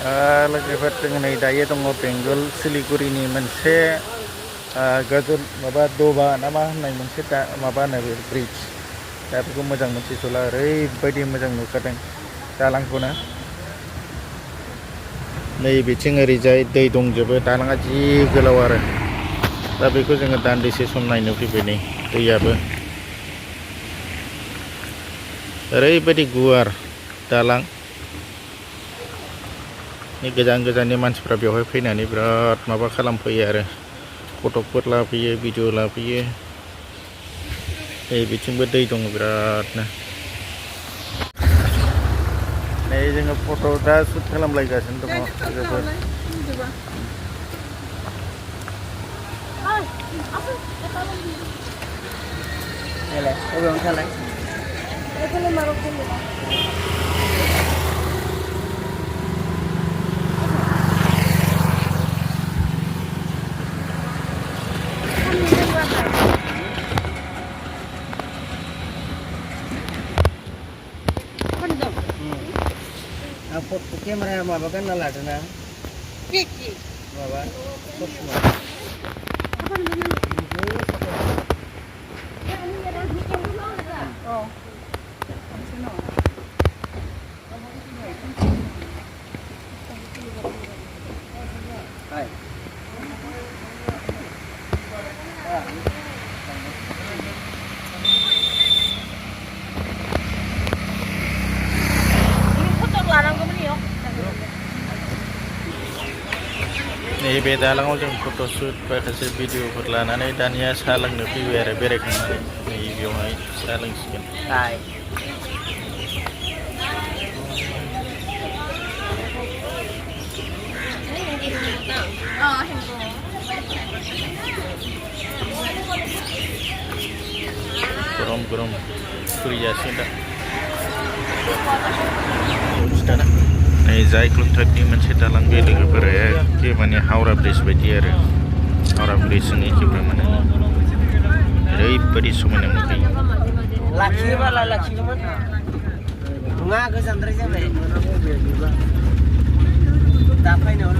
लोगोफोर जों नै दायो दङ बेंगल सिलिगुरिनि मोनसे गोजौ माबा दबा ना मा होननाय मोनसे माबा होनो बे ब्रिज दा बेखौ मोजां मोनथिथ'ला ओरैबायदि मोजां नुखादों दालांखौनो नै बिथिं ओरैजाय दै दंजोबो दालाङा जि गोलाव आरो दा बेखौ जोङो दान्दिसे सम नायनो फैबाय नै दैयाबो ओरैबायदि गुवार दालां गोजान गोजाननि मानसिफ्रा बेवहाय फैनानै बिराद माबा खालामफैयो आरो फटकफोर लाफैयो भिडिअ लाफैयो नै बिथिंबो दै दङ बिरादनो नै जोङो फट' दा सुट खालामलायगासिनो दङ लोगोफोर foto kamera apa kan nala dana bawa semua नैबे दालाङाव जों फट'शुट माखासे भिडिअफोर लानानै दानिया साहा लोंनो फैबाय आरो बेरायखांनानै नै बेवहाय साहा लोंसिगोन गरम गरम फुरि जासिगोन दा नै जायख्लं टाइपनि मोनसे दालां बे लोगोफोर एखे माने हावरा ब्रिज बायदि आरो हावरा ब्रिजजों एखेब्रे माने ओरैबायदि समायना नुखायो लाखियोबाला लाखिगौमोन नङा गोजानद्राय जाबाय दा फैनायाव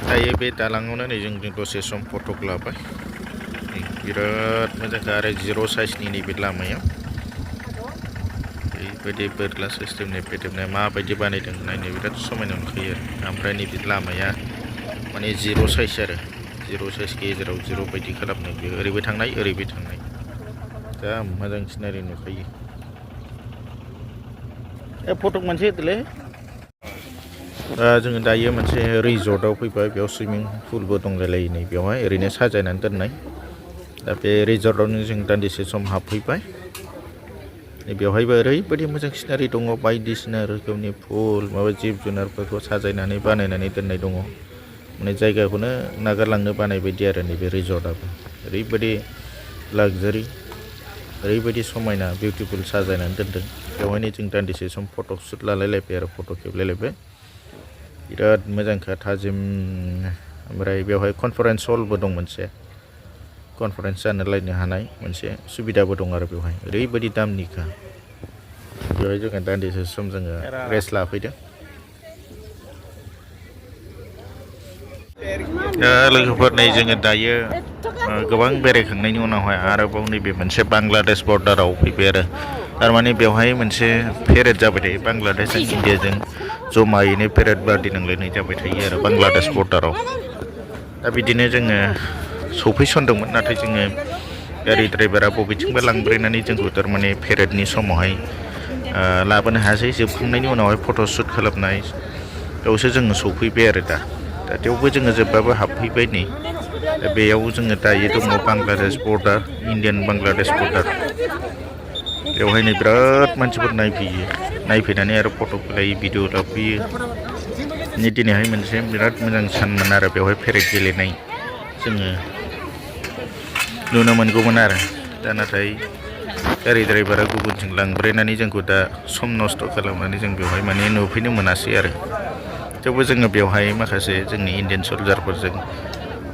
दायो बे दालाङावनो नै जों दसे सम फटक लाबाय बिराद मोजांखा आरो जिर' साइजनि नैबे लामायाव ओरैबायदि बोरला सिस्टेमनि फेदेबनाया माबायदि बानायदों नायनो बिराद समायना नुखायो आरो ओमफ्राय नैबे लामाया माने जिर' साइज आरो जिर' साइज गेजेराव जिर' बायदि खालामनाय बेयो ओरैबो थांनाय ओरैबो थांनाय जा मोजां सिनारि नुखायो फटक मोनसे होदोलै जोङो दायो मोनसे रिजर्टआव फैबाय बेयाव सुइमिं पुलबो दंलायलायो नै बेवहाय ओरैनो साजायनानै दोननाय दा बे रिजर्टआवनो जों दान्दिसे सम हाबफैबाय बेवहायबो ओरैबायदि मोजां सिनारि दङ बायदिसिना रोखोमनि फुल माबा जिब जुनारफोरखौ साजायनानै बानायनानै दोननाय दङ माने जायगाखौनो नागारलांनो बानाय बायदि आरो नैबे रिजर्टआबो ओरैबायदि लाक्जारि ओरैबायदि समायना बिउटिफुल साजायनानै दोनदों बेवहायनो जों दान्दिसे सम फट' शुट लालायलायबाय आरो फट' खेबलायलायबाय बिराद मोजांखा थाजिम ओमफ्राय बेवहाय कनफारेन्स हलबो दं मोनसे कनफारेन्स जानोलायनो हानाय मोनसे सुबिदाबो दं आरो बेवहाय ओरैबायदि दामनिखा बेवहाय जोङो दान्दिसे सम जोङो रेस्ट लाफैदों लोगोफोर नै जोङो दायो गोबां बेरायखांनायनि उनावहाय आरोबाव नैबे मोनसे बांलादेश बर्डाराव फैबाय आरो थारमाने बेवहाय मोनसे पेरेड जाबाय थायो बांलादेश इन्डियाजों जमायैनो पेरेड बारदि नांलायनाय जाबाय थायो आरो बांलादेश बर्डाराव दा बिदिनो जोङो सौफैसनदोंमोन नाथाय जोङो गारि ड्राइभारा बबेथिंबा लांब्रेनानै जोंखौ थारमाने पेरेडनि समावहाय लाबोनो हायासै जोबखांनायनि उनावहाय फट' शुट खालामनाय बेयावसो जोङो सौफैबाय आरो दा थेवबो जोङो जोबबाबो हाबफैबाय नै दा बेयाव जोङो दायो दङ Bangladesh border Indian Bangladesh border बेवहायनो बिराद मानसिफोर नायफैनानै आरो फट' लायो भिडिअ लाफैयो दिनैहाय मोनसे बिराद मोजां सानमोन आरो बेवहाय पेरेड गेलेनाय जोङो नुनो मोनगौमोन आरो दा नाथाय गारि ड्राइभारा गुबुनजों लांब्रेनानै जोंखौ दा सम नस्थ' खालामनानै जों बेवहाय माने नुफैनो मोनासै आरो थेवबो जोङो बेवहाय माखासे जोंनि इन्डियान सल्जारफोरजों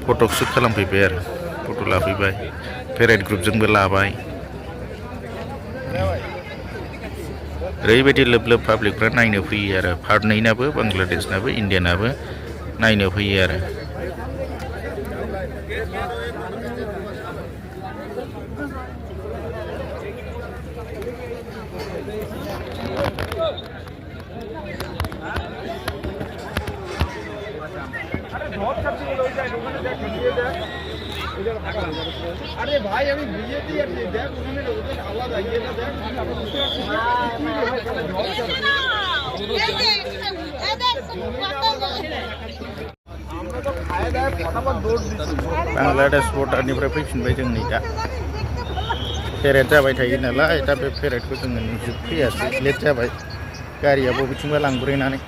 फट' शुट खालामफैबाय आरो फट' लाफैबाय पेरेड ग्रुपजोंबो लाबाय ओरैबायदि लोब लोब पाब्लिकफ्रा नायनो फैयो आरो फारनैनाबो बांलादेशनाबो इण्डियानाबो नायनो फैयो आरो अरे भाई अभी बीजेपी देख उन्होंने उधर आवाज आई है ना बांलादेश बर्डारनिफ्राय फैफिनबाय जों नै दा पेरेड जाबाय थायो नालाय दा बे पेरेडखौ जोङो नुजोबफैयासै लेट जाबाय गारिया बबेथिंबा लांब्रेनानै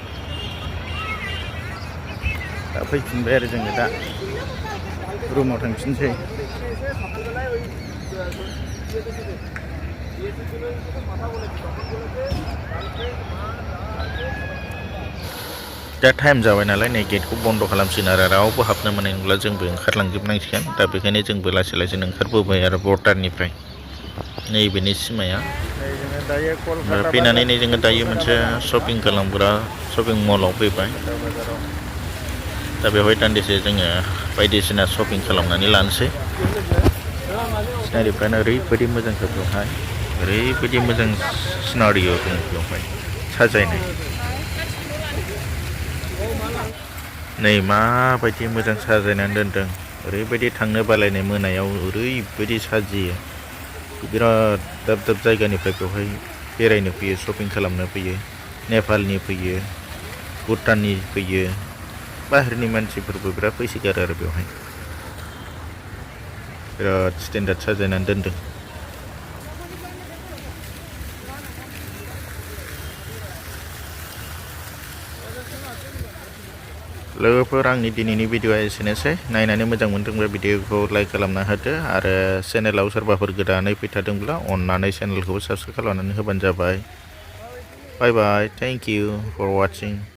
दा फैफिनबाय आरो जोङो दा रुमाव थांफिनसै दा टाइम जाबाय नालाय नै गेटखौ बन्द खालामसिगोन आरो रावबो हाबनो मोननाय नंला जोंबो ओंखारलांजोबनांसिगोन दा बेखायनो जोंबो लासै लासै ओंखारबोबाय आरो बर्डारनिफ्राय नैबेनि सिमाया फैनानै नै जोङो दायो मोनसे शपिं खालामग्रा शपिं मलाव फैबाय दा बेवहाय दान्दिसे जोङो बायदिसिना शपिं खालामनानै लानोसै सिनारिफ्रानो ओरैबायदि मोजांखा बेवहाय ओरैबायदि मोजां सिनारिय' दं बेवहाय साजायनाय नै माबायदि मोजां साजायनानै दोनदों ओरैबायदि थांनो बालायनाय मोनायाव ओरैबायदि साजियो बिराद दाब दाब जायगानिफ्राय बेवहाय बेरायनो फैयो शपिं खालामनो फैयो नेपालनि फैयो भुटाननि फैयो बाहेरनि मानसिफोरबो बिराद फैसोगारो आरो बेवहाय बिराद स्टेन्डार्ड साजायनानै दोनदों लोगोफोर आंनि दिनैनि भिडिअआ एसेनोसै नायनानै मोजां मोनदोंब्ला भिडिअखौ लाइक खालामना होदो आरो चेनेलाव सोरबाफोर गोदानै फैथारदोंब्ला अन्नानै चेनेलखौबो साबस्क्राइब खालामनानै होबानो जाबाय बाय बाय थेंक इउ फर वाचिं